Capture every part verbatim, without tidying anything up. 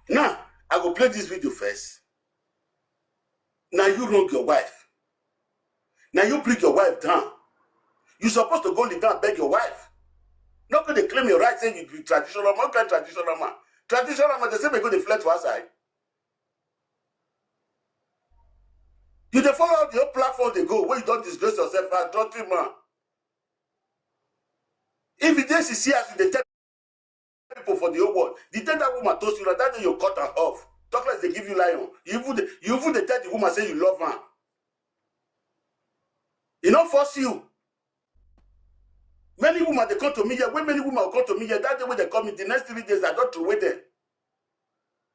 Now, I go play this video first. Now you wrong your wife. Now you bring your wife down. You supposed to go lay down, beg your wife. Not go dey claim your right, say you be traditional man, kind traditional man. Traditional man, they say they go dey flirt for outside. You dey follow the whole platform they go, where you don't disgrace yourself, adultery man. If you dey sincere as you dey tell people for the whole world, the day that woman toast you, like that day you cut her off. Talk less, they give you lion. You even dey, you even dey tell the woman say you love her. E no force you. Many women they come to me here. When many women come to me here, that day when they come in, the next three days I don't throw away them.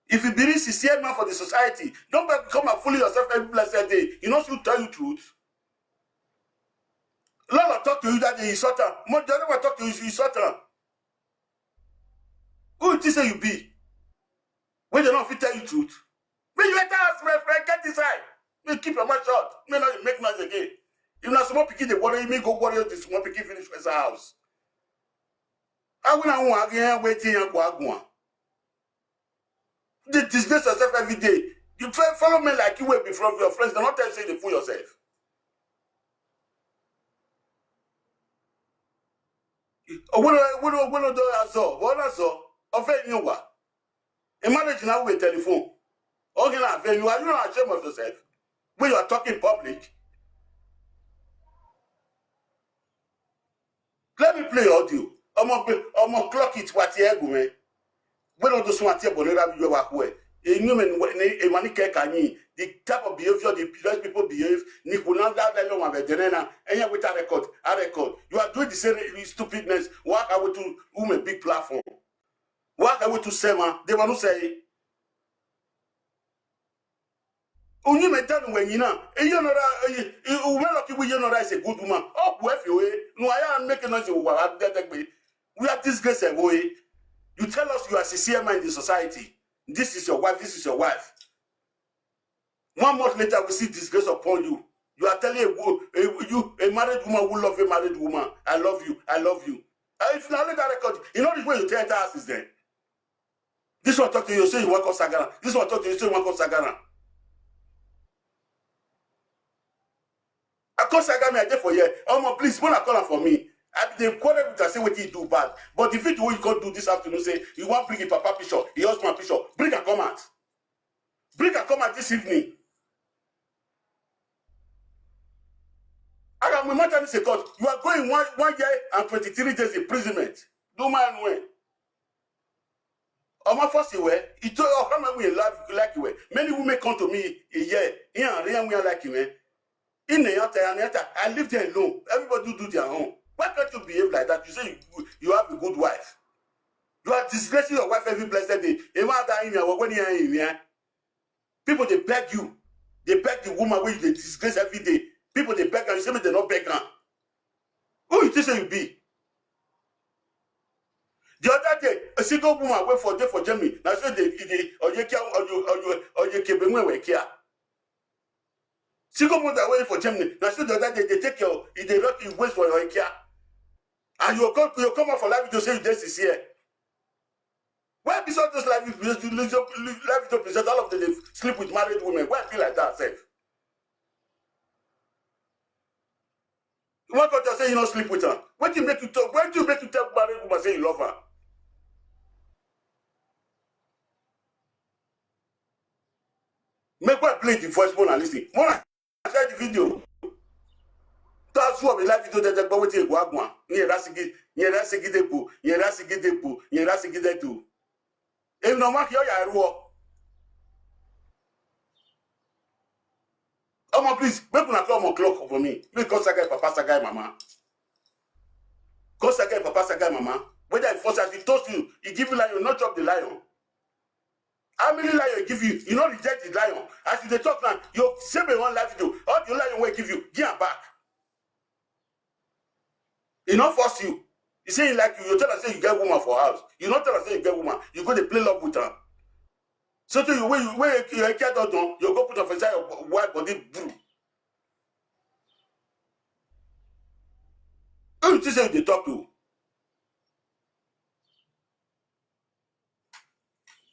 If you believe sincere man for the society, don't be- come and fool yourself every blessed day. You know, you tell you truth. Lord talk to you that day, you sort am. Mo the other one talk to you, you sort am. Who you think say you be? When they don't fit tell you truth, when you enter house, my friend, get inside. You keep your mouth shut. May not make noise again. If na small pikin dey worry, me go worry the small pikin finish for inside house. I win and one again, waiting and go agua. They disgrace yourself every day. You fo- follow me like you will be from your friends. They not tell you say they fool yourself. When when when do azo, what azo? Ofe nyuwa. A marriage now with telephone. Okay, now, you are you not ashamed of yourself when you are talking public? Let me play audio. Omo, omo, clock it. What here, go man? When all those one here, but never you are where. A human, a money can you. The type of behavior the rest people behave. Nikuna da da lo ma be denena. Enya with a record, a record. You are doing the same stupidness. Walk away to whom a big platform. Walk away to seven. They want to say. Onye me tell when you know. And you know that. Uwe lucky we you know that is a good woman. Oh, where you? No, I am making noise. We are disgrace away. You tell us you are sincere man in the society. This is your wife. This is your wife. One month later, we see disgrace upon you. You are telling a, wo- a you a married woman who love a married woman, "I love you, I love you." Uh, if you not let that record, you know this way you tell her since then. This one talk to you, say you want call Sagara. This one talk to you, say you want call Sagara. I call Sagara, me I dey for here. Omo, please, when I call her for me, I dey quarrel with her, say what he do bad. But the video you can't do this afternoon, say you want bring your papa picture, your husband picture, bring her come out. Bring her come out this evening. I am a matter this court. You are going one one year and twenty-three days imprisonment. Do my way. Omo first way. It told Omo we love like you. Many women come to me a year. Here and here we are like you. In the outer and outer, I leave them alone. Everybody do their own. Why can't you behave like that? You say you, you have a good wife. You are disgracing your wife every blessed day. Even at that area, when you are in here, people they beg you. They beg the woman where you they disgrace every day. People they beg her. You say me they not beg her. Who you think say you be? The other day, a single woman went for day for Germany. Now so they they or you care or you or you or you care when we care. Single mother went for Germany. Now so the other day they take your if they lock you waste for your care. And you come you come out for life to say you this is here. Why be all those life you you- you- you- life to present all of them they sleep with married women? Why be like that self? You want to say you don't sleep with her? When you make you talk, when you make you tell married woman say you love her? Make one play the voice more and listen. More and share the video. That's what we like video that go with you. Wagwan. Nyera sigi, nyera sigi debu, nyera sigi debu, nyera sigi debu. If no mark your yaro. Omo, please, make una call Omo clock for me. Make call Sagai papa, Sagai mama. Call Sagai papa, Sagai mama. Whether I force as he toast you, he give you lion, not chop the lion. How many lion he give you? You not reject the lion. As you dey talk now, you say me one life do. All the lion will give you, give am back. He not force you. He say he like you. You tell us say you get woman for house. You not tell us say you get woman. You go to play love with her. So to you when you when you hear done, you go put up inside your wife body brew. Who you think say you dey talk to?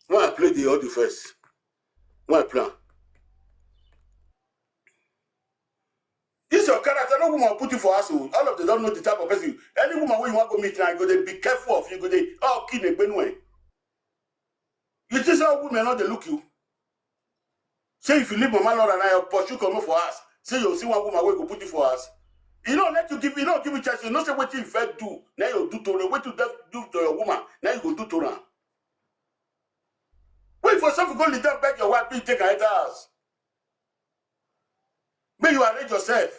When I play the audio first. Why plan? This your character, no woman put you for house. Oh. All of them don't know the type of person. Any woman when you want to meet now, you go dey be careful of you go dey oh kill the benue. You think some women not they look you? Say if you leave Mama Laura now, you pursue come for us. Say you see one woman wey go put you for us. You know, let you give you know give you chance. You know say what you first do. Now you do to what you just do to your woman. Now you go do to her. Wait for yourself to go lead them beg your wife, please take her enter house. May you arrange yourself.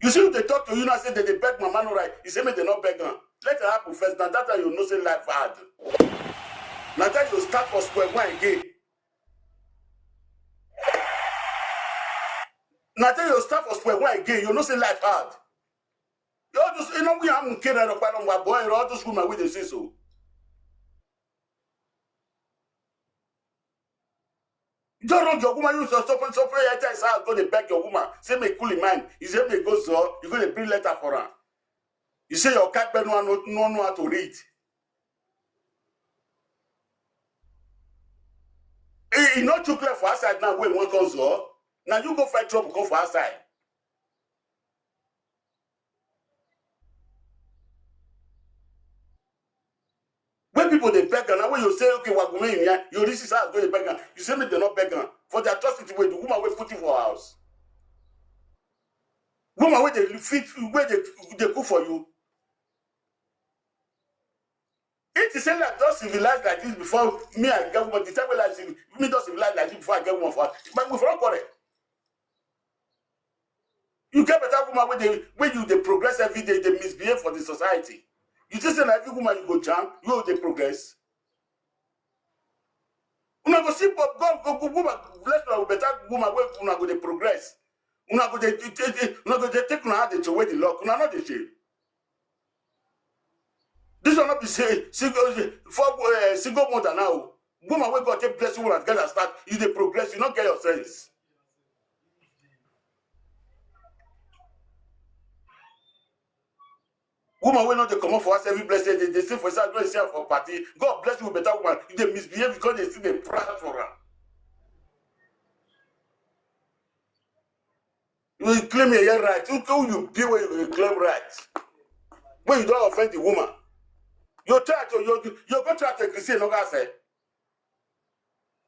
You see, if they talk to you now, say that they beg Mama no right. You say, may they not beg her. Let it happen first. Now that time you know say life hard. Now that you start for square one again. Now that you start for square one again, you know say life hard. You all just, you know, we are mukere no kwa no boy, all those women with the say so. You don't know your woman, you so suffer, suffer, your child is go to beg your woman. Say me cool in mind. He say me go so, you go to bring letter for her. You say your cat no no no know how to read. He, he not too clear for outside now. When one comes up, now you go fight trouble, go for outside. When people they beg, and when you say, okay, what woman here, you this is how they beg, you say me they not beg. For the atrocity where the woman will put you for house. Woman where they fit, where they they cook for you. It is saying like just civilized like this before me I get one. The time when I see me just civilized like this before I get one for but we for correct. You get better woman when they when you they progress every day, they misbehave for the society. You just say like every woman you go jam, you they progress. Una go see but God go go woman bless una with better woman wey una go dey progress. Una go dey dey- dey- dey- una go dey take una hand dey throway the luck. Una no dey shame. This one no be say single for uh, single mother now. Woman wey God take bless you una get as start, you dey progress, you no get your sense. Woman wey no dey comot for house every blessed day, dey stay for inside, no dey see am for party. God bless you with better woman. You dey misbehave because they still dey proud for am. You dey claim your right. Who who you be wey you dey claim right? When you don offend the woman, you try to you you go try to Christian no gats say,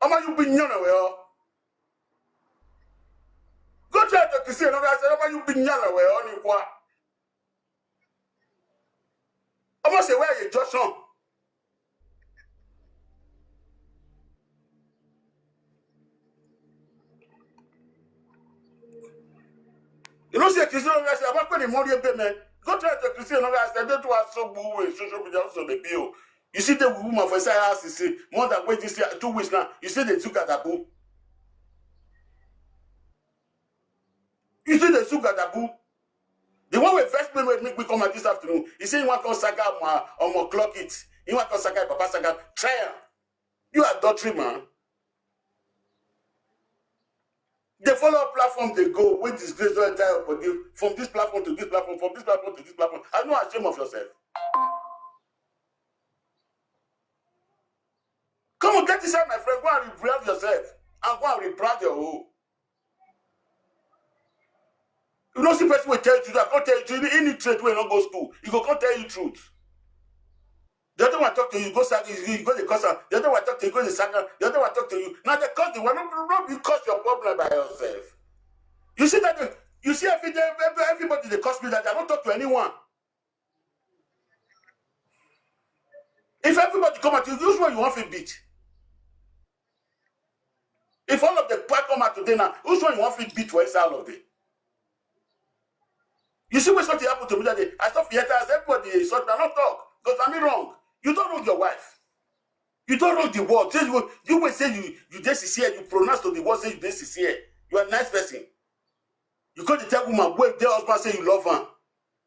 ọmọ you be nyana well. Go try to Christian no gats say, ọmọ you be nyana well. Ọmọ say where you Joshua? You know say Christian no gats say, ọmọ pé ni mo rí ẹgbẹ́ mi. Go try to Christian no gats say, don't want so boo with social media also dey be o. You see the woman for inside house, you see more than wait this year, two weeks now. You see the two gadabu. You see the two gadabu. The one wey first man wey make me come out this afternoon, he say he wan come saga omo omo clock it. He wan come saga papa saga try am. You adultery man. They follow platform they go wey disgrace don enter your body from this platform to this platform, from this platform to this platform. Are you not ashamed of yourself? Come on, get inside, my friend. Go and rebrand yourself and go and rebrand your home. You know, see person will tell you truth. I can't tell you truth. Any trade wey no go school, he go come tell you truth. The other one talk to you, go sack you, you go the cause am. The other one talk to you, go the sack am. The other one talk to you. Now they cause the one, no, no, no, you cause your problem by yourself. You see that? The, you see every day, every- everybody they cause me that I don't talk to anyone. If everybody come at you, which one you want to beat? If all of the pack come out today now, which one you want to beat for inside all of them? You see what something happened to me that day? I stop here, as everybody is not talk because I'm wrong. You don't wrong your wife. You don't wrong the word. Say you you will say you you dey sincere. You pronounce to the word say you dey sincere. You are a nice person. You go to tell woman wey dey husband say you love am,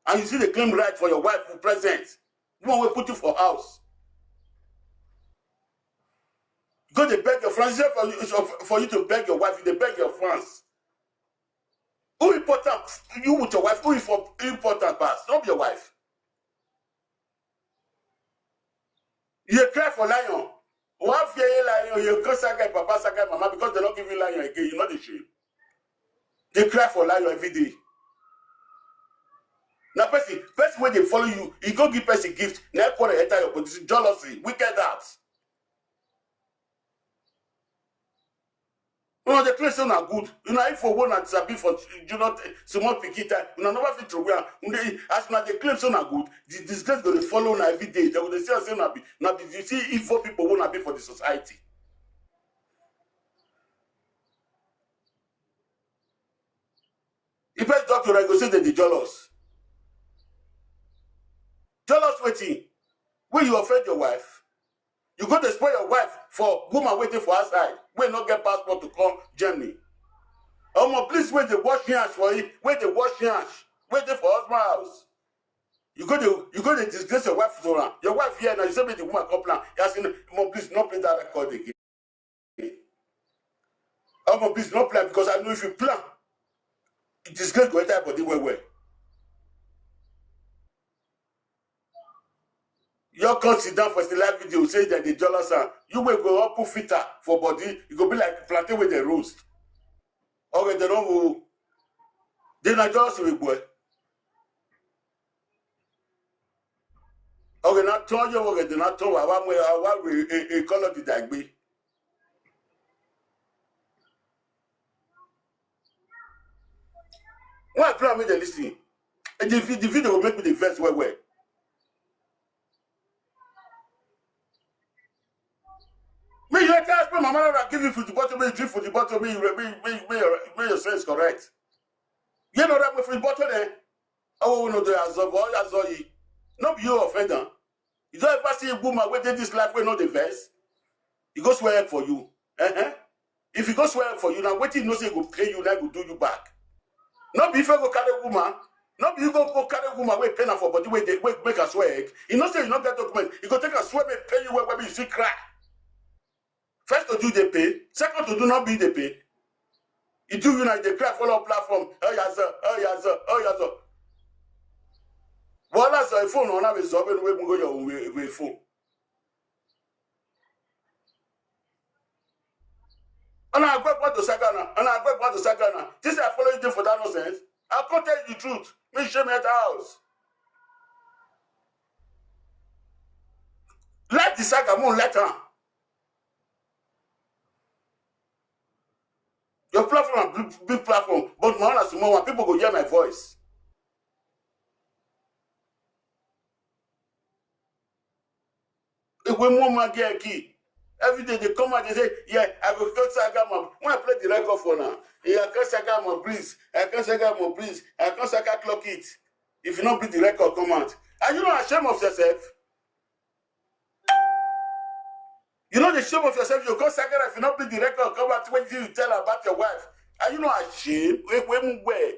and you still dey claim right for your wife who present. Woman wey put you for house. You go dey beg your friends. Instead for you for, for you to beg your wife, you dey beg your friends. Who important? You with your wife. Who is for important pass? Not your wife. You dey cry for lion. One fear lion, you come saga papa, saga mama because they no give you lion again. You no dey shame. Dey cry for lion every day. Na person, person wey dey follow you, e go give person gift. Na quarrel enter your body. Jealousy, wicked heart. Una dey claim say una good. Una if for one and sabi for you not small pikin time. Una never fit throw am. Una dey, as una dey claim say una good, the disgrace go dey follow una every day. They go dey say say una be, una be, you see evil people wey una be for the society. If person talk to una, you go say they dey jealous. Jealous wetin? When you offend your wife, you go dey spoil your wife for woman waiting for outside, wey no get passport to come Germany. Omo, please, wey dey wash hands for it, wey dey wash hands, waiting for husband house. You go dey, you go dey disgrace your wife to am. Your wife here now, you say make the woman come plan. You ask him, omo, please, no play that record again. Omo, please, no plan because I know if you plan, disgrace go enter your body well well. You come sit down for the live video, say that they jealous am. You wey go up put filter for body, e go be like plantain wey dey roast. Okay, they don't go. They na jealous wey boy. Okay, na turn your, okay, they na turn wa, wa, wa, wa, we, e, e, color the dagbe. Why I plan make dem listen? And the, vi- the video will make me the verse well well. Me, you tell us, my mama give you food bottle, me drink food bottle, me, me, me, me, me, your sense correct. You know that food bottle there. Oh no, they are so boy, that's all you. No, you offend them. You don't ever see a woman waiting this life wey no dey vex. You go swear for you. Uh-huh. If you go swear for you, now waiting no say go pay you, now go do you back. No be if you go carry woman, no be you go, go carry woman wey pay na for body wey dey, wey make her swear. You know say you no get document. You go take her swear, make pay you well, well, you see cry. First to do they pay, second to do not be they pay. You do you now, they cry follow platform. Oh yeah, sir. Oh yeah, sir. Oh yeah, sir. Well, that's a phone on have a job and we go your way, way phone. And I go back to Sagana, and I go back to Sagana. This I follow you for that nonsense. I can't tell you the truth. Me shame at house. Let the saga moon let her. Your platform a big, big platform, but my own a small one. People go hear my voice. If we move my gear key, every day they come out, they say, yeah, I go cut saga my. When I play the record for now, yeah, I cut saga my breeze, I cut saga my breeze, I cut saga clock it. If you not bring the record, come out. Are you not ashamed of yourself? You know the shame of yourself. You go second if you not bring the record, come out when you tell about your wife. Are you not ashamed? Wait, wait, wait.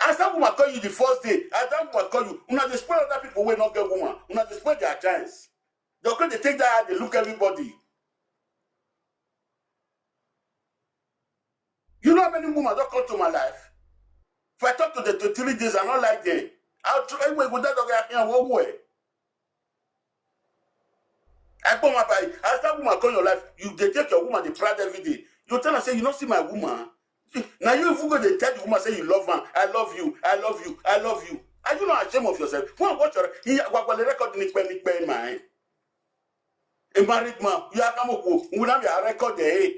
As that woman call you the first day, as that woman call you, una dey spoil other people wey no get woman. Una dey spoil their chance. They go dey take that eye, they look everybody. You know how many women don't come to my life? If I talk to them to three days, I don't like them. I'll try anyway with that dog here. What way? I come up, I as that woman come your life, you dey take your woman the pride every day. You tell her say you don't see my woman. Now you even go dey tell the woman say you love her. I love you. I love you. I love you. Are you not ashamed of yourself? Go and watch your he wa wa record ni pe ni pe man. A married man, you are come up with we have your record there.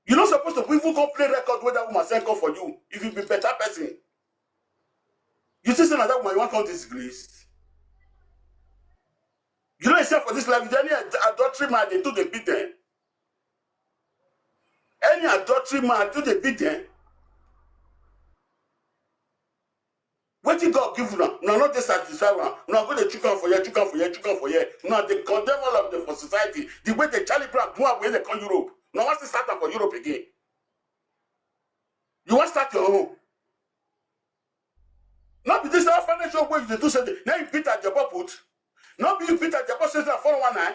You're not supposed to even go play record with that woman send call for you. If you be better person, you see say na that woman you want come disgrace. You know yourself for this life. If any ad- adultery man, they do they beat them. Any adultery man, do they beat them? Wetin God give una, una no dey satisfy una. Una go dey chook am for here, chook am for here, chook am for here. Una dey condemn all of them for society. The way they Charlie Brown do am when they come Europe. Una wan still start am for Europe again. You wan start your own. No be this orphanage home wey you dey do something. Now you beat Ajabo put. No be you beat Ajabo say na four one nine.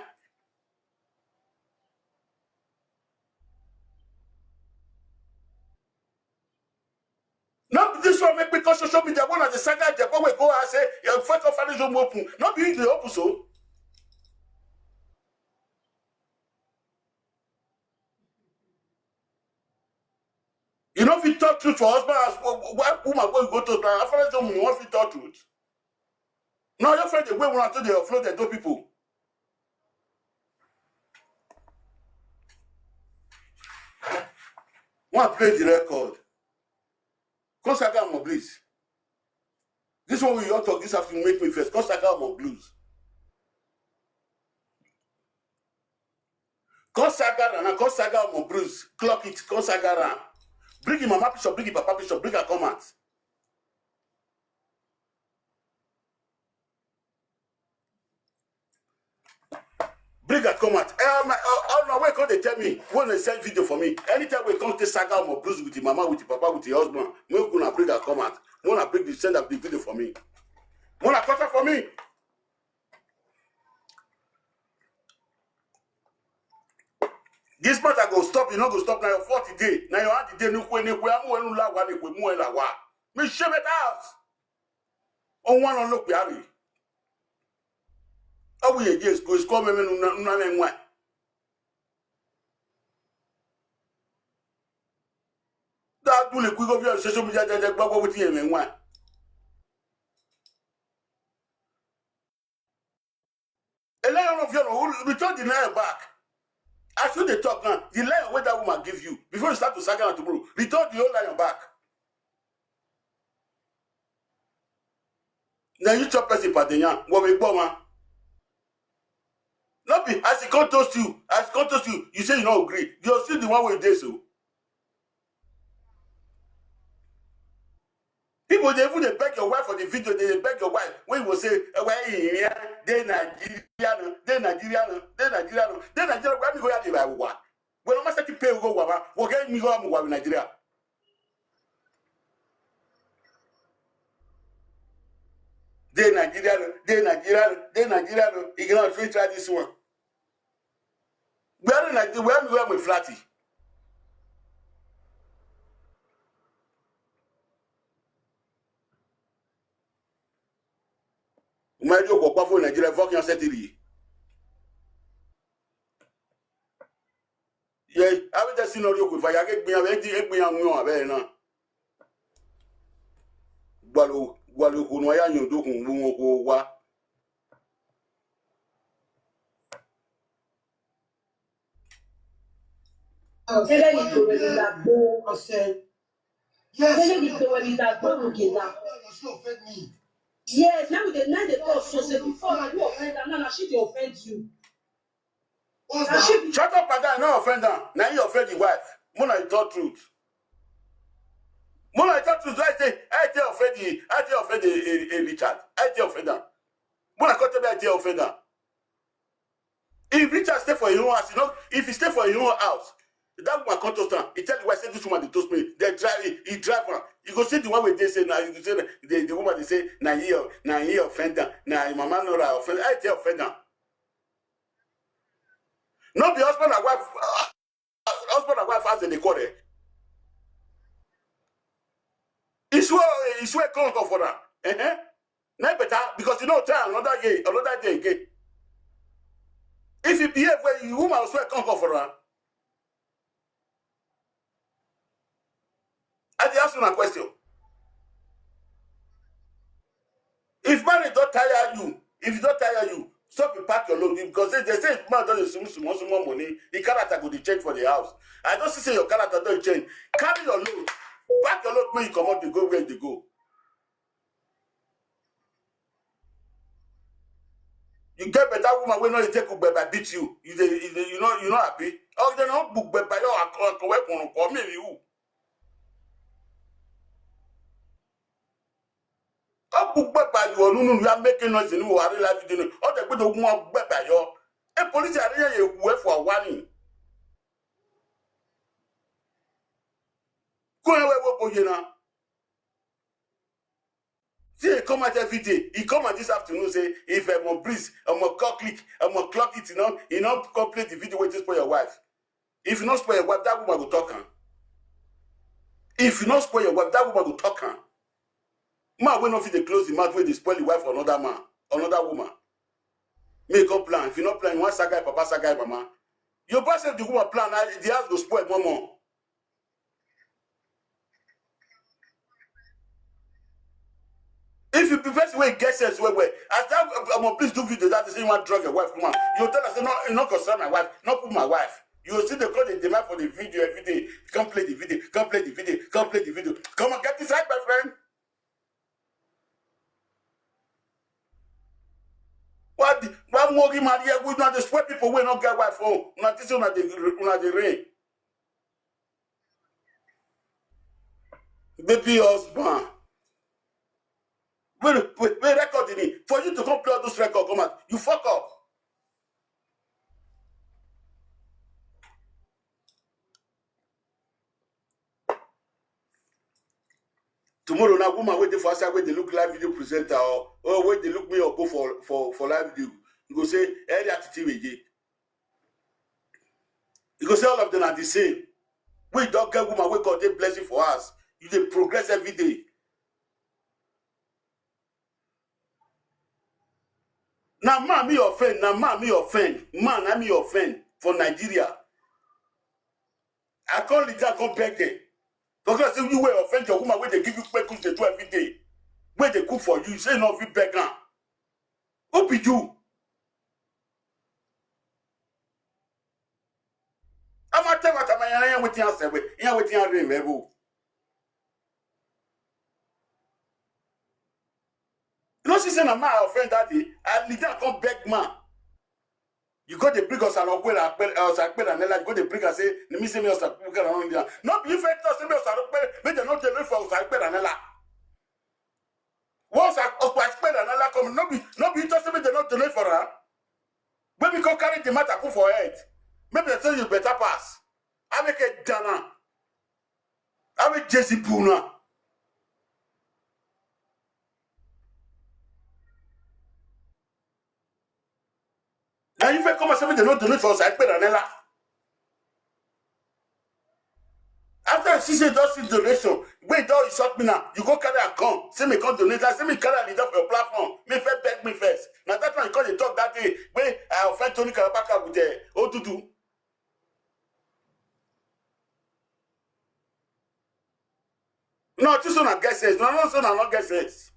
No be this one make me come social media, one of the saga Japan wey go and say, "Your first orphanage home open." No be you dey open so. You no fit talk truth for husband as wo-, wo-, wife, woman wey you go to, na orphanage home you wan fit talk truth. Now your friend dey wey una to dey offload the two people. One play the record. Come saga am, please. This one we all talk this afternoon make me first. Come saga am, please. Come saga am, come saga am, please. Clock it, come saga am. Bring him mama picture, bring him papa picture, bring her come out. Bring her come out. Eh, my, uh, uh, no, wait, come dey tell me when they send video for me. Anytime we come take saga am, bruise with the mama, with the papa, with the husband, make una bring her come out. When I bring the send up the video for me. When I cut her for me. This matter go stop, you no go stop. Now your forty day. Now your auntie day nukwe nukwe amu enu la wa nukwe mu ela wa. Me shame it out. On one on look behind me. Oh we yes go is come me nuna nuna me nwa. That do le quick of your social media that that what with him and one. A lion of your who return the lion back. As you dey talk now, the lion wey that woman give you, before you start to saga am tomorrow, return the whole lion back. Now you chop person for the yam, what we go man. No be as he come toast you, as he come toast you, you say you no agree. You still the one wey dey so. People dey even dey beg your wife for the video, they dey beg your wife when you go say, "Eh, why you here? Dey Nigeria no, dey Nigeria no, dey Nigeria no, dey Nigeria, why me go here dey by wa? Well, no master to pay go wa, wa get me go am wa Nigeria." Dey Nigeria no, dey Nigeria no, dey Nigeria no. You cannot fit try this one. Where in Nigeria, where me, where me flatty? Umari okwo kwa fo Nigeria, fuck your city. Yeah, I will just see no you with fire, get me a ready, get me a new, a very now. Gualo, gualo, who know I am, you do, who won't go wa. Tẹ́lẹ̀ ní ìgboro ẹni tá a gbọ́. Tẹ́lẹ̀ ní ìgboro ẹni tá a gbọ́ lókè náà. Yes, now we dey, now dey talk so say before na you offend am, now na she dey offend you. Na she be Shut up, madam, no offend am. Na you offend the wife. Mona, you talk truth. Mona, you talk truth. I say, I tell offend the, I tell offend the, eh, eh, Richard. I tell offend am. Mona, come tell me I tell offend am. If Richard stay for his own house, you know, if he stay for his own house, that woman come toast am. He tell the wife say this woman dey toast me. They drive, he, he drive am. You go see the one wey dey say na, you go say na, the, the woman dey say na he, na he offend am, na him mama no ra offend. I tell offend am. No be husband and wife, uh, husband and wife as they dey quarrel. It's where, it's where come come for am. Uh-huh. Na better because you know try another day, another day again. If you behave well, you woman also come come for am. I dey ask you a question. If marriage don tire you, if e don tire you, stop to pack your load because they, they say if man don dey small small small money, the character go dey change for the house. I don see say your character don change. Carry your load, pack your load, make you comot dey go where you dey go. You get better woman wey no dey take ugbe by beat you. You dey, you dey, you know, you know happy. Oh, they no ugbe by your akọ akọ wey kunu call me you. Oh, ugbe by you, no, no, you are making noise in your life. You know, oh, they go to ugbe by you. A police are here, you wait for a warning. Go away, go, go, you know. See, he come out every day. He come out this afternoon, say, if I'm on breeze, I'm on clock click, I'm on clock it, you know, you know, come play the video with this for your wife. If you not spoil your wife, that woman will talk am. If you not spoil your wife, that woman will talk am. Man wey no fit dey close the mouth wey dey spoil the wife for another man, another woman. Make up plan. If you no plan, you wan saga papa, saga mama. You pass the woman plan, the house go spoil more more. If you be person wey get sense well well, as that um, please do video that say you wan drug your wife, come on. You tell us no, you no concern my wife, no put my wife. You still dey call the demand for the video every day. Come play the video, come play the video, come play the video. Come on, get inside, my friend. Why the why Mogi Maria would not destroy people wey no get wife? Oh, una this una dey una dey rain. Baby husband. Wait, wait, wait, record in it. For you to come play all those records, come out. You fuck up. Tomorrow now, woman waiting for us, where they look live video presenter or or where they look me or go for for for live video. You go say, "Area Titi Weje." You go say all of them are the same. We don't get woman, we got a blessing for us. You dey progress every day. Now man me offend, now man me offend, man I me offend for Nigeria. I can't leave that, come beg them. Because if you were offend your woman, where they give you pekun, they do every day. Where they cook for you, you say no, you beg her. Who be you? I'm a tell what I'm a waiting answer with, here waiting and remember. You know, she said, "I'm my friend that day." I leave that, come beg man. You go dey bring us an okpere akpere us akpere anela. You go dey bring us say, "Let me say me us akpere anela." No be you first talk say me us akpere, make dem no dey look for us akpere anela. Once akpere anela come, no be no be you talk say make dem no dey look for am. Maybe go carry the matter put for head. Maybe they say you better pass. I make a dana. I make Jesse Puna. Now you fit come and say make dem no donate for us, I pay Ranela. After you see say don see donation, wey don insult me now, you go carry am come, say me come donate, I say me carry am lead up for your platform, me first beg me first. Na that one you come dey talk that day wey I offend Tony Karabaka with the Odudu. No, this one I get sense. No, no, this one I no get sense.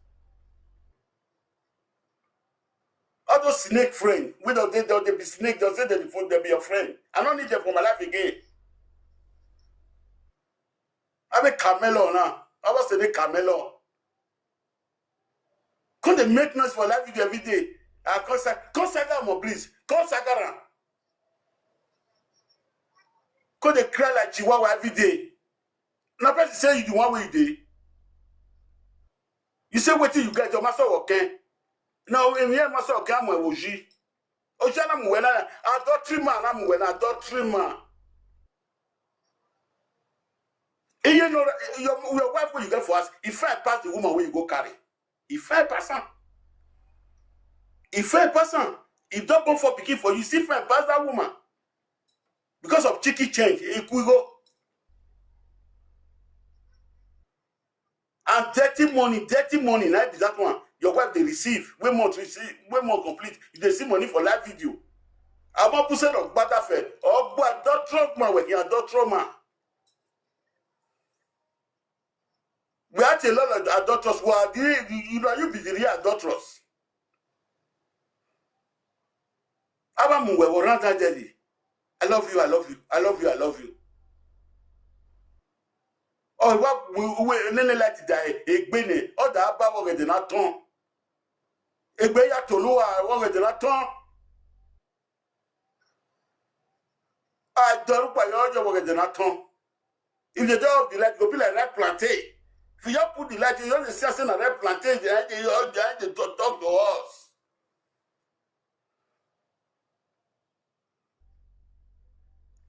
All those snake friend, we don't they don't they be snake, don't say they be they be your friend. I don't need them for my life again. I be Carmelo now. I was a Carmelo. Come dey make noise for live video every day. I come sa come saga am, please. Come saga am. Come dey cry like chihuahua every day. Na person say you the one wey you dey. You say wetin you get, your master working. Now in here master working, I'm a Oji. Oji na muwena, adultery man, na muwena, adultery man. And you know, your, your wife wey you get for us, if I pass the woman wey you go carry, if I pass am, if I pass am, if don born for pikin for you, see if I pass that woman because of chicken change, e kú go. And dirty money, dirty money, na be that one. Your wife dey receive, wey month receive, wey month complete, you dey see money for live video. Àwọn búṣẹ́ lọ gbá dáfẹ́, ọgbà adulterer man wẹ̀ ní adulterer man. We had a lot of adulterers who are the, you know, you be the real adulterers. Abamu we waranta daddy. I love you, I love you, I love you, I love you. Oh, what we we nene like to die, egbene, oh, that about what they not turn. Egbe ya tolu, what they not turn. I don't know what they not turn. If they don't have the light, go be like red plantain. If you just put the light, you just see us in a red plantain, they, they, they, they talk, talk to us.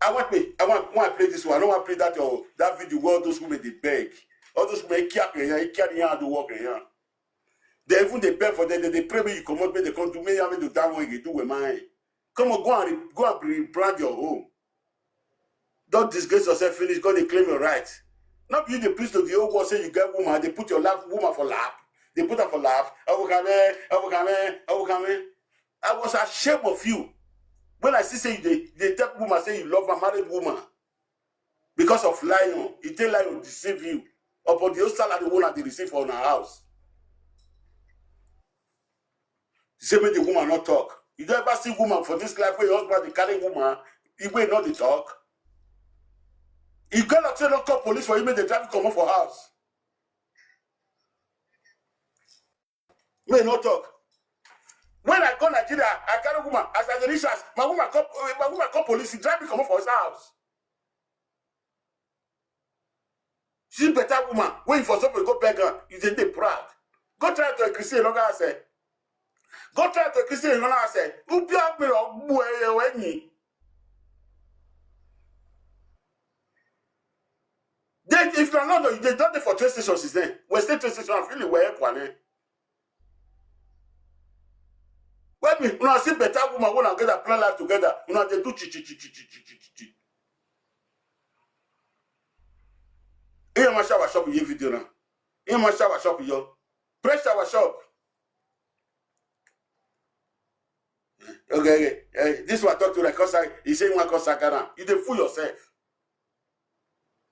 I want me, I want, want to play this one. I don't want to play that or that video where all those women they beg. All those women, they can't, they can't do work. They even they beg for them, they, they pray me, you come up, they come do me, I mean, do that one, you do with mine. Come on, go and re- go and rebrand your home. Don't disgrace yourself, finish. Go dey claim your right. Not be you the priest of the old world say you get woman, they put your lap woman for lap. They put am for laugh. Ewukame, Ewukame, Ewukame. I was ashamed of you. When I see say you dey, dey tell woman say you love a married woman because of lion, e take lion deceive you. Upon the whole salary woman dey receive for una house. Say make the woman not talk. You don't ever see woman for this life where your husband dey carry woman, e wey not dey talk. You get like say no call police for you, make the drive comot for house. May not talk. When I go Nigeria, I carry woman. As I dey reach house, my woman come, my woman come police, e drive me comot for his house. She better woman. When you for somebody go beg her, you dey dey proud. Go try to Christian longer say. Go try to Christian longer say. Who be me or boy when you? Then if you are not, you dey don dey for train station since then. We stay train station and feel where kwane. When we una see better woman, when I get a plan life together, una dey do chi chi chi chi chi chi chi chi. Here my shower shop you video now. Here my shower shop you. Press shower shop. Okay, okay. Eh, this one talk to like cause I, he say one cause I can. You dey fool yourself.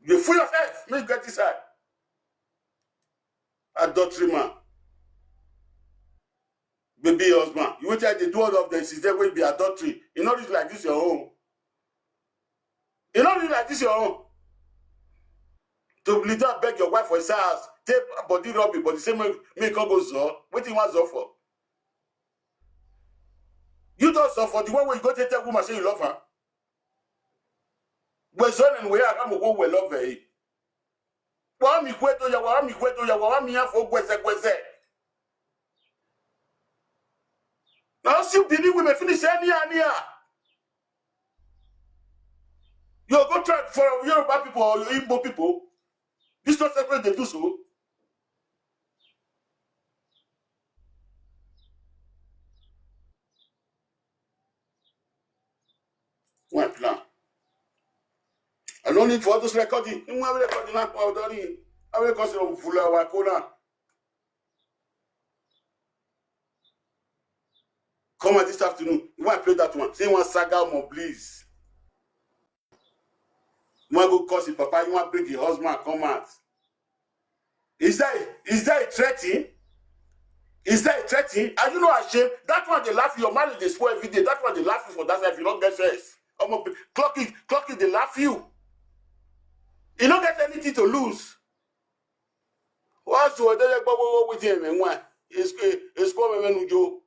You dey fool yourself. Make you get this side. Adultery man. Baby husband. You wait till they do all of them since they will be adultery. You know this like this your own. You know this like this your own. To be there beg your wife for his house, take body rub it, but the same way make her go so. What you want so for? You don't suffer the one way you go take tell woman say you love her. We're son and we are come go we love her. Wa mi kweto ya, wa mi kweto ya, wa mi ya for gweze gweze. Now see Benin women finish any ania. You go try for Yoruba people or Igbo people. This not separate they do so. One plan. I don't need for all those recording. You have recording now. I don't need. I will cause you to fool our corner. Come out this afternoon. You want to play that one? Say one saga more, please. You want to go cause his papa? You want to bring the husband come out? Is that is that a threatening? Is that a threatening? Are you not ashamed? That one they laugh your marriage is spoil every day. That one they laugh you for that life. You don't get sense. Omo, clock it, clock it. They laugh you. You don't get anything to lose. What's the other with him and why? It's it's coming when you.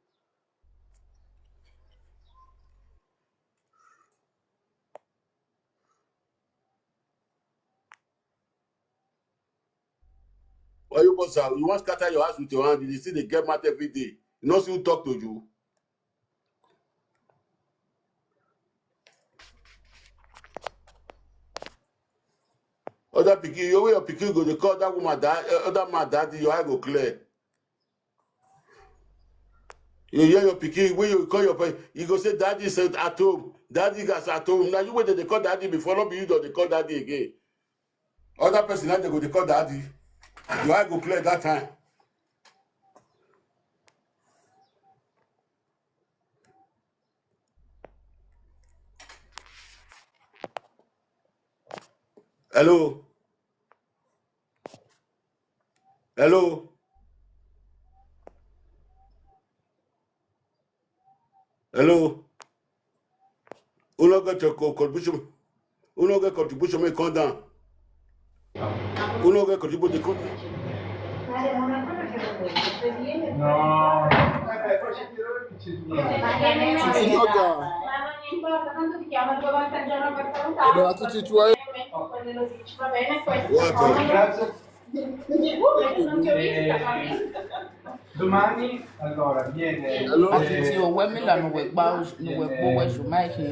Why you boss out? You want scatter your house with your hand, you still dey get mad every day. You know see who talk to you. Other pikin, you wey your pikin go dey call that woman that uh, other man daddy, your eye go clear. You hear your pikin, when you call your pikin, you go say daddy is at home, daddy is at home. Now you wey dey call daddy before, not be you don dey call daddy again. Other person now they go dey call daddy. Your eye go clear that time. Hello. Hello. Hello. Who no get your co- contribution? Who no get contribution? May come down. Who no get contribution? Come down. No. Titi no ga. Allora, tutti i tuoi. What? Domani allora viene. Allora, eh, tutti i uomini l'hanno quel pauso, quel pauso, mai che.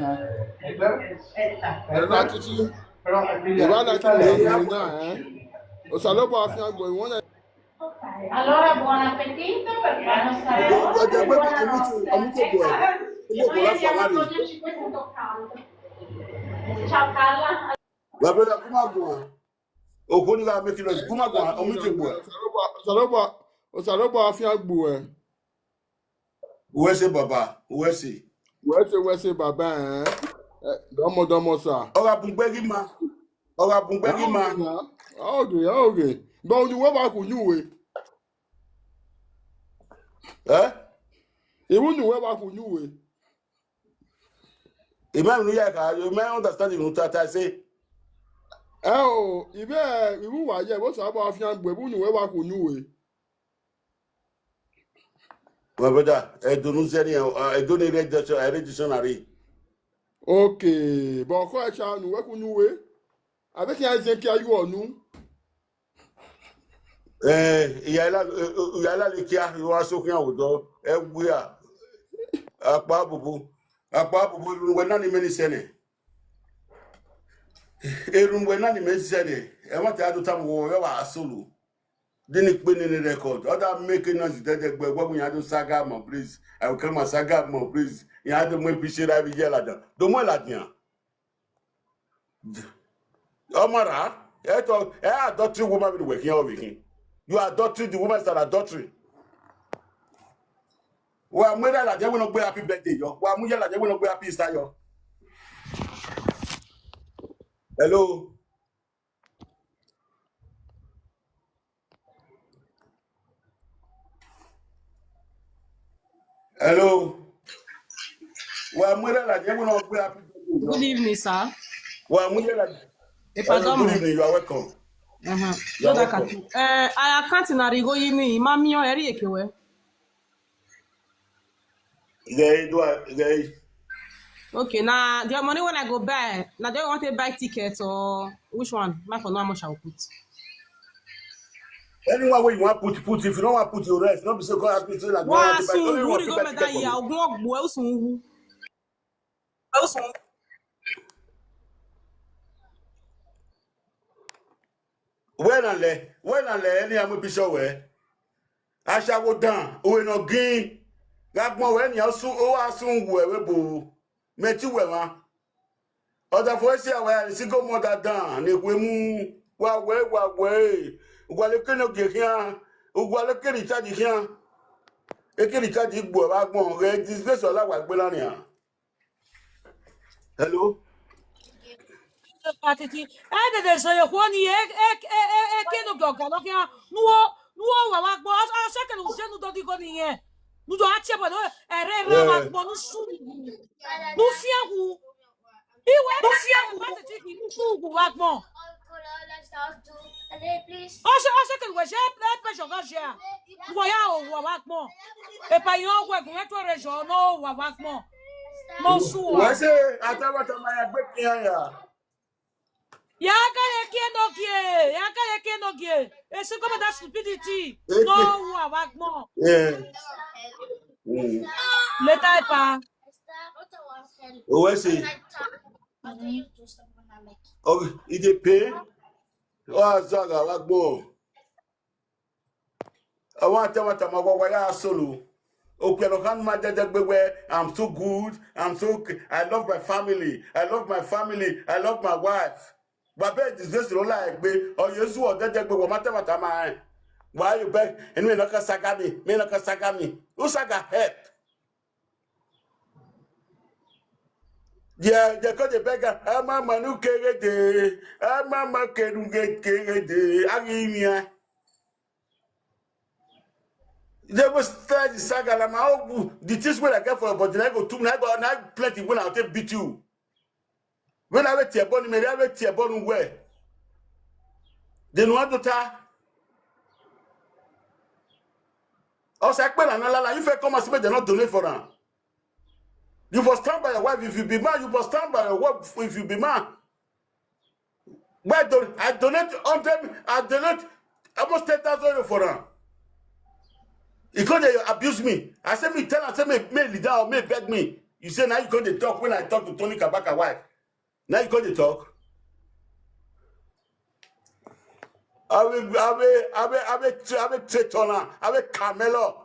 Allora, tutti. Però Ivana, chi è? Eh? Lo sa, lo può fare, vuoi una. Allora, buon appetito per quando sarà. Guarda, guarda, amici, amici, buono. Io con la famiglia. Ciao, Carla. Guarda, come va? Oh, con la metti la, come va? Amici, buono. Saloba, Saloba, Osalogbo afia gbu e. Wese baba, wese. Wese wese baba eh. Eh, domo domo sa. Ora bungbegi ma. Ora bungbegi ma. Okay, okay. But you weba ku new way. Eh? Even you weba ku new way. Imam nu ya ka, you may understand you tata say. Eh o, ibe ibu wa ye, Osalogbo afia gbu e, even you weba ku new way. My brother, I don't know any, I don't need read dictionary. Okay, but ko e cha nu we ku new way. Abe ki a zen ki a you onu. Eh, yala, yala le kia, you are so kia udo. Eh, we are. Akpa bubu. Akpa bubu, we nani many sene. Erun we nani many sene. E want to do tam wo we wa asulu. Dini pe ni record. Other make no zi dede gbe gbe ya do saga mo please. I will come saga mo please. Ya do mo bi se ra bi yala da. Do mo la dia. Omara, e to, e adultery woman be working over here. You are adultery, the woman is an adultery. Wa mu yala je we no gbe happy birthday yo. Wa mu yala je we no gbe happy Easter yo. Hello. Hello. Wa mu yala je we no gbe happy birthday yo. Good evening, sir. Wa mu yala. If I Hello, don't good know. Evening. You are welcome. Uh-huh. You're Brother welcome. Katu. Uh, I can't na rigo yini, mami o eri ekewe. Gay, do I, gay. Okay, now the money when I go buy, now do I want to buy ticket or which one? My for know how much I will put. Anyone where you want put, put. If you don't want put your rest, don't be so call ask me say like Wa buy. sun Only wu one rigo people me da buy ya ticket for me. Ogun ogbo e sun wu. Where na le? Where na le? Any amu picture where? Ashawo dan, we no gin. Gagbon we ni asun, o asun we we bo. Meti we ma. Other for say we single mother dan, ni we mu. Wa we, wa we. Ugwale ke no ge kia. Ugwale ke recharge kia. E ke recharge gbo wa gbon. Re disgrace ola wa gbe laarin a. Hello. Patiti. E de de so yo ko ni e e e e e ke no go ga lo kia. Nu o nu o wa wa gbo. A se ke nu se nu do di go ni yen. Nu do a che bo do e re ra wa gbo nu su. Nu fi a hu. Iwe nu fi a hu. Patiti ki nu su gu wa gbo. O se o se ke we se e pe so ga se a. Wa ya o wa wa gbo. E pa yo we gun e to re so no wa wa gbo. No su wa. Wa se ataba ta ma ya gbe kia ya. Ya ka ye ke no gie. Ya ka ye ke no gie. E se ko ma da stupidity. No wa wa gbo. Yeah. Mm. Later e pa. O we se. Okay, e dey pay. O azaga wa gbo. I want to tell what I'm about. Why I solo? Okay, look, I'm my dad, I'm so good. I'm so. I love my family. I love my family. I love my wife. But bed is this, you know, like me. Or you do what that, but what matter what am I? Why you beg? And me not saga me. Me not saga me. Who saga help? Yeah, they call the beggar. I'm a man who carry the. I'm a man who carry the. I give me a. They will start the saga. I'm out. The things when I get for your body, I go to me. I go and I plenty when I take beat you. When I wait here, born me, I wait here, born where? They know what to ta. I was like, man, I'm not like, if I come and see me, they're not donate for them. You must stand by your wife if you be man. You must stand by your wife if you be man. Why don't I donate hundred? I donate almost ten thousand euro for her. He come dey abuse me. I say me tell am say me me lead down, me beg me. You say now you come dey talk when I talk to Tony Kabaka wife. Now you come dey talk. I will, I will, I will, I will, I will traitor now. I will Carmelo.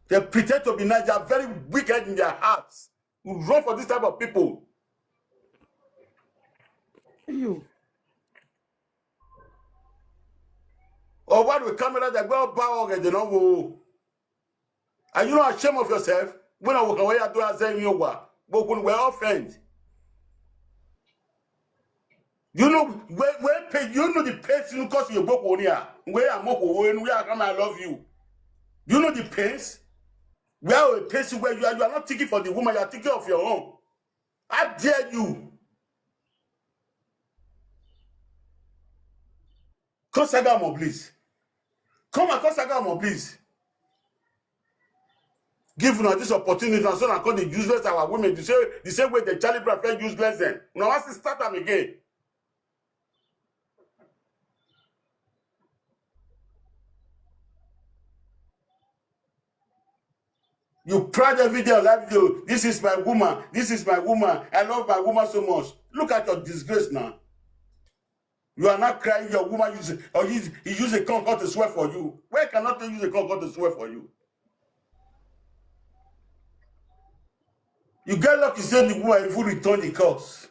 They pretend to be nice. They are very wicked in their hearts. We run for this type of people. You. Or what, the camera that go ba or they don't go. Are you not ashamed of yourself? When I walk away, I do as you are. But when we offend, you know where where pay you know the pains you cause you go on here. Where I'm going, where I come, I love you. You know the pains. Where a pains where you are, you are not thinking for the woman, you are thinking of your own. How dare you? Come Sagamo, please. Come and come Sagamo, please. Give una this opportunity and so na call the useless our women to say the same way the Charlie Brown felt useless then. Now I start them again. You proud every day on live video. This is my woman. This is my woman. I love my woman so much. Look at your disgrace now. You are not crying. Your woman use or use he use a concord to swear for you. Where cannot you use a concord to swear for you? You get lucky, say the woman even return the curse.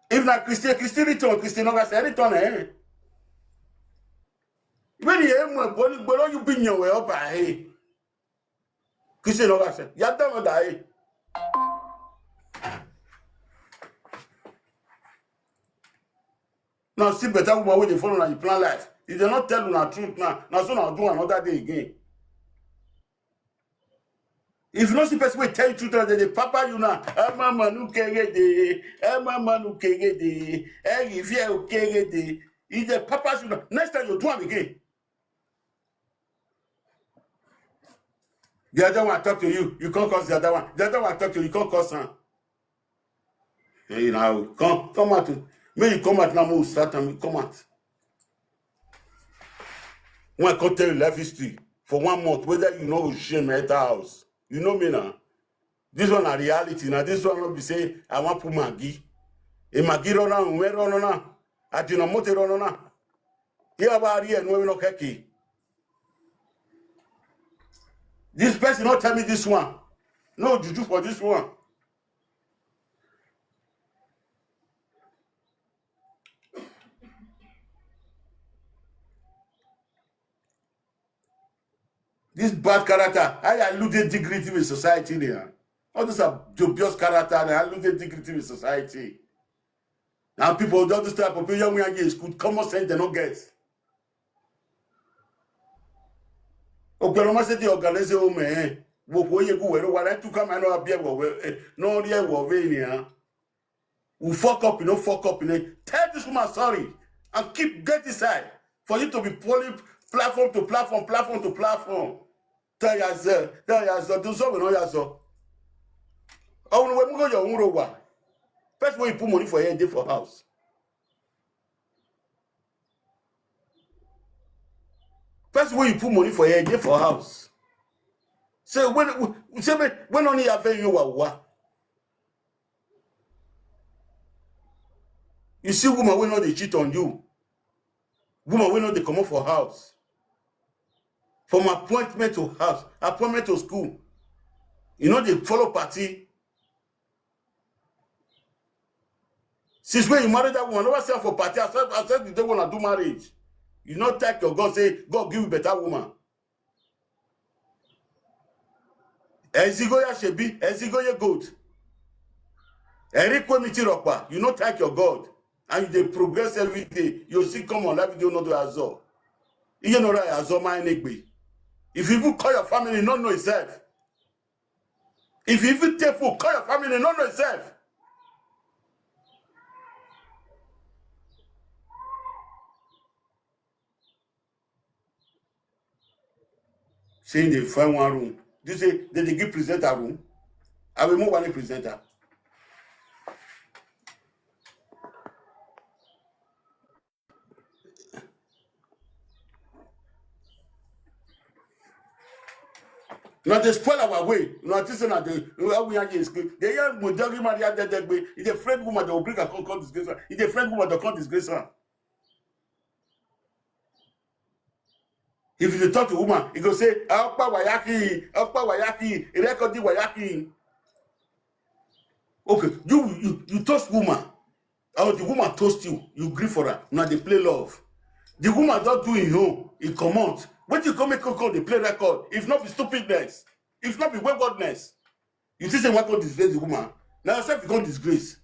If not Christian, Christian return, Christian no say return eh. When you hear more, but you be your way up ahead. Christian no say, you don't die. Now see better woman when they follow and you plan life. If they not tell you the truth now, now so now do another day again. If you not see person will tell you truth, they dey papa you now. Emma manu kegede, Emma manu kegede, Eri vie kegede. If they papa you now, next time you do am again. The other one talk to you, you can't cause the other one. The other one talk to you, you can't cause her. Hey, now come come out. May you come out now, more Satan, come out. When I come tell you life history for one month, whether you know shame at house, you know me now. This one a reality now. This one not be say I want put Maggie. A Maggie run on, where run on now? I do not motor run on now. Here about here, no, no, keki. This person not tell me this one. No juju for this one. This bad character, I lose dignity with society there. All those are dubious character, and I lose dignity with society. Now people don't start for young young age school, common sense they don't get. Ogbonoma say the organize home eh. Wo wo ye go wero wala tu come and no abia wo we no rie wo we ni ah. We fuck up, you know, fuck up, you know. Tell this woman sorry and keep get inside for you to be pulling platform to platform, platform to platform. Tell yourself, tell yourself, do something on yourself. Oh, when we go your own wa. First when you put money for here, dey for house. First when you put money for here, dey for house. So when say when when only have you wa wa. You see woman will not dey cheat on you. Woman will not dey comot for house. From appointment to house, appointment to school. You know they follow party. Since when you marry that woman, never sell for party. I said, I said, they want to do marriage. You not take your God, say, God give you better woman. Ezigo ya shebi, ezigo ye good. Eric Kwemiti Rokpa, you not take your God. And you dey progress every day. You see, come on, live video no do as well. You know that as well, my nigga. If you even call your family, not know yourself. If you even take food, call your family, not know yourself. Say they find one room. You say they, they give presenter room. I will move one presenter. Now they spoil our way. Now this is not the how we are is good. They are Mujagi Maria Dedegbe. It's a friend woman that will bring a con con disgrace. It's a friend woman that can't disgrace her. If you talk to woman, he go say, "Okpa wayaki, Okpa wayaki, record the wayaki." Okay, you you you toast woman. Or the woman toast you, you grieve for her. Now they play love. The woman don do im own, e comot. Wetin you come make come come dey play record? If not be stupidness, if not be waywardness, you think say why come disgrace the woman? Na yourself you come disgrace.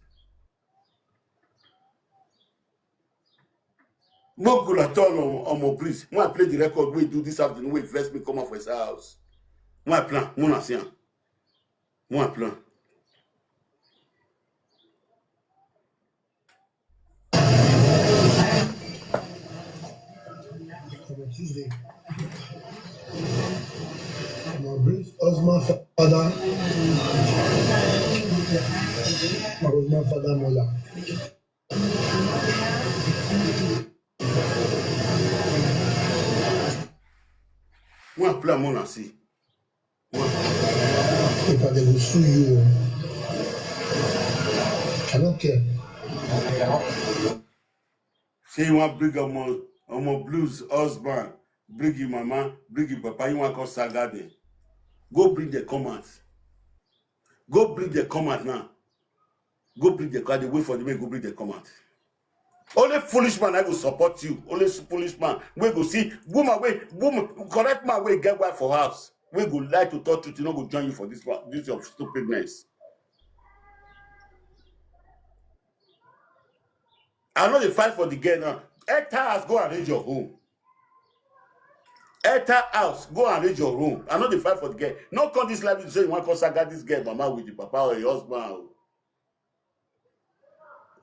Mo go la turn on omo breeze. When I play the record, we do this afternoon, we vex me come out for his house. When I plan, when I see am, when I plan. Tuesday. My husband father, my husband father mother. When I play, I'm gonna see. If I dey go sue you, I don't care. Say you wan bring omo omo blues husband, bring your mama, bring your papa, you wan come saga them. Go bring the come out. Go bring the come out now. Go bring the come out. Dey wait for the man, go bring the come out. Only foolish man I go support you. Only foolish man wey go see woman wey woman correct man wey get wife for house wey go like to talk truth, e no go join you for this one, this your stupidness. I no dey fight for the girl now. Enter house, go arrange your home. Enter house, go arrange your room. I no dey fight for the girl. No come this life say you wan come saga this girl mama with the papa or your husband o.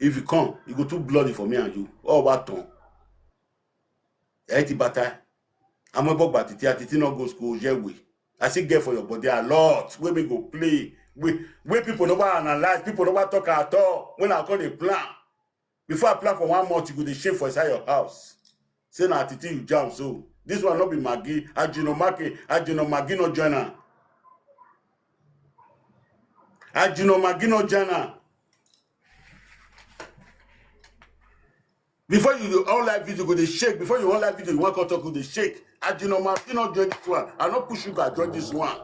If you come, e go too bloody for me and you. All wa turn. Ẹ ti bàtà. Àmọ́ bọ́ gba títí àtítí náà go school yẹ wè. I still get for your body a lot. Wey me go play. Wey wey people never analyze, people never talk at all. When I come dey plan. Before I plan for one month, you go dey shame for inside your house. Say na titi you jam so. This one no be Maggi. Ajino Maki, Ajino Maggi no join am. Ajino Maggi no join am. Before you do all live video, go dey shake. Before you all live video, you wan come talk, go dey shake. Ajino Maggi no join this one. I no push you guys join this one.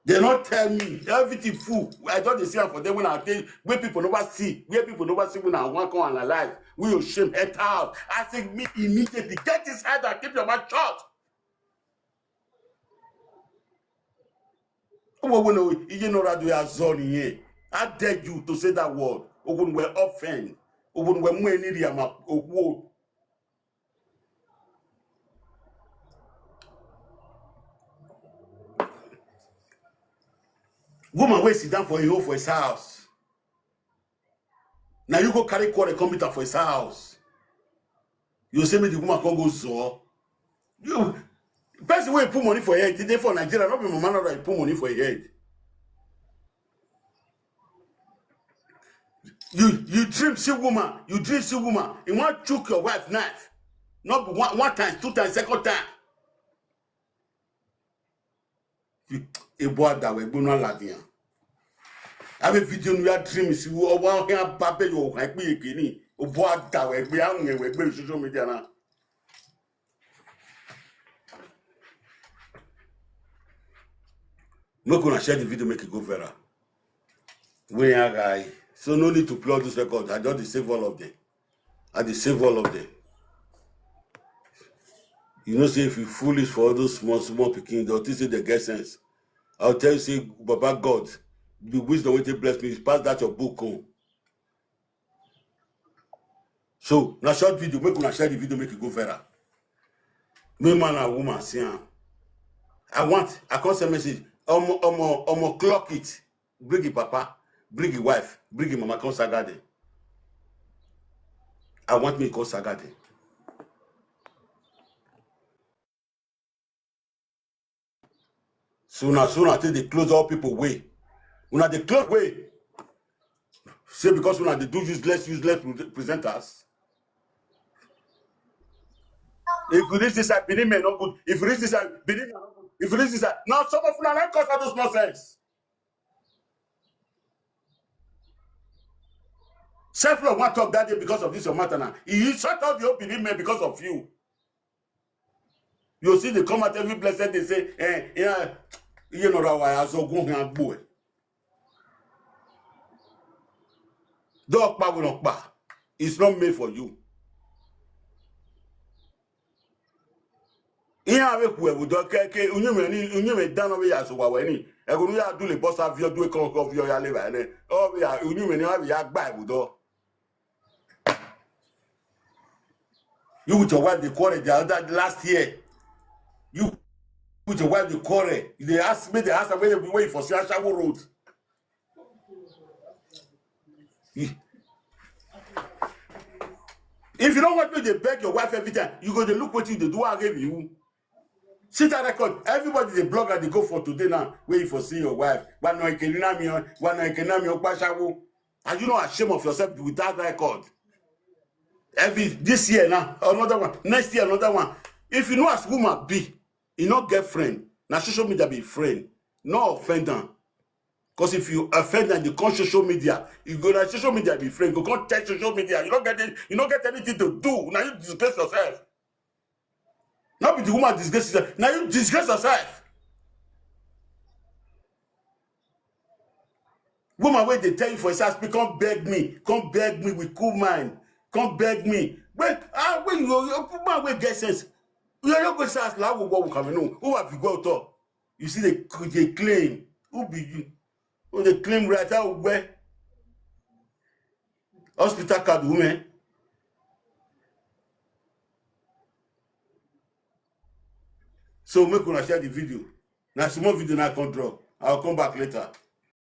They not tell me everything full. I just dey see am for them when I tell where people never see, where people never see when I want come and alive. We your shame head out. I say me immediately get this head and keep your mouth shut. Owo wo no iye no radu ya zoni ye. I dare you to say that word. Ogun we offend. Ogun we mwe ni riama owo. Woman wey sit down for him home for his house. Now you go carry quarrel come meet am for his house. You say make the woman come go zor. You person wey put money for head, dey for Nigeria, no be mama no dey put money for head. You you dream see woman, you dream see woman, you wan chook your wife knife. Not one, one time, two times, second time. Ebo adawe gbona ladiyan. Ave video nu ya dream si wo wa he ababe yo kan pe yeke ni. Obo adawe gbe awon ewe gbe social media na. Make una share the video, make it go viral. Wey ya guy. So no need to play all this record. I just dey save all of them. I dey save all of them. You know say if you foolish for all those small small pikin, they'll think say they get sense. I'll tell you say Baba God, the wisdom wey take bless me is pass that your book own. So na short video, make una share the video, make it go viral. Make man and woman see am. I want, I come send message. Omo omo omo clock it. Bring your papa, bring your wife, bring your mama, come saga them. I want me come saga them. So now, so now, take the close all people way. Una dey close way. Say because una dey do useless, useless pre- presenters. If you reach this side, Benin men no good. If you reach this side, Benin men no good. If you reach this side, now some of una like cause all those nonsense. Self love wan talk that day because of this your matter now. He shut out the whole Benin men because of you. You see, they come out every blessed day say, eh, yeah, you know, I was going to boy. Dog pa will not pa. It's not made for you. Ihe a be kwu ebudo ke, ke, unyume ni, unyume dano be ya so wa we ni. E go nu ya du le boss avio du e kon ko vio ya le ba ne. O be ya, unyume ni a be ya gba ebudo. You with your wife, they quarrel the other last year. You with your wife, they quarrel. They ask me, they ask me where you for see Ashawo Road. If you don't want me to beg your wife every time, you go to look what you do. Do I give you? See that record. Everybody, the blogger, they go for today now. Where you for see your wife? Why no, you can, why no, you can, Are you not ashamed of yourself with that record? Every this year now, another one. Next year, another one. If you know as woman be, you no get friend. Na social media be friend. No offend am. Because if you offend am, you come social media. You go na social media be friend. You go come tell social media. You don't get it. You don't get anything to do. Now you disgrace yourself. Not be the woman disgrace yourself. Now you disgrace yourself. Woman wey dey tell you for inside speak, come beg me, come beg me with cool mind, come beg me. When ah when you you woman wey get sense, you no go say as la wo wo kame no. Who have you go talk? You see they they claim who be you? Who they claim right out where? Hospital card women. So make una share the video. Na small video na come drop. I'll come back later.